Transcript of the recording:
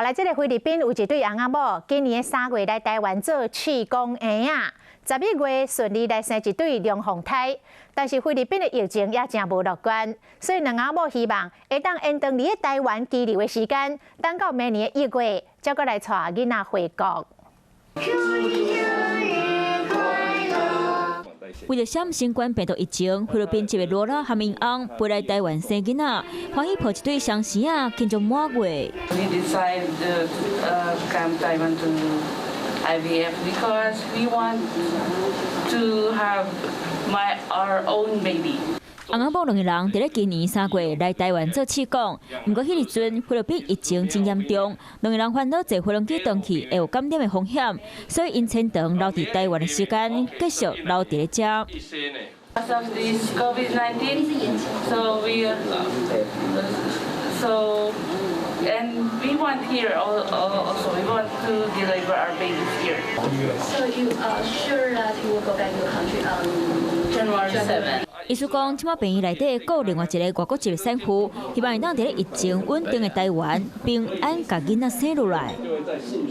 好來，這个菲律賓有一對翁仔某，今年3月來台灣做試管嬰仔，11月順利來生一對龍鳳胎。但是菲律賓的疫情也誠無樂觀，所以兩翁仔某希望會當延長佇台灣居留的時間，等到明年1月，才閣來帶囡仔回國。為著閃新冠病毒疫情，菲律賓籍的羅拉和𪜶翁飛來台灣生囡仔，歡喜抱一對雙生仔慶祝滿月。 We decided to come Taiwan to IVF because we want to have our own baby. 翁仔某兩个人佇咧今年3月來台灣做試管，毋過彼時陣菲律賓疫情真嚴重，兩个人煩惱坐飛機轉去會有感染的風險，所以𪜶延長留佇台灣的時間，繼續留佇咧遮。 Because of this COVID-19, so and we want here also we want to deliver our babies here. So you are sure that you will go back to your country on January 7. 醫師講，這擺病院內底閣有另外一个外國籍的產婦，希望會當佇咧疫情穩定的台灣平安共囡仔生落來。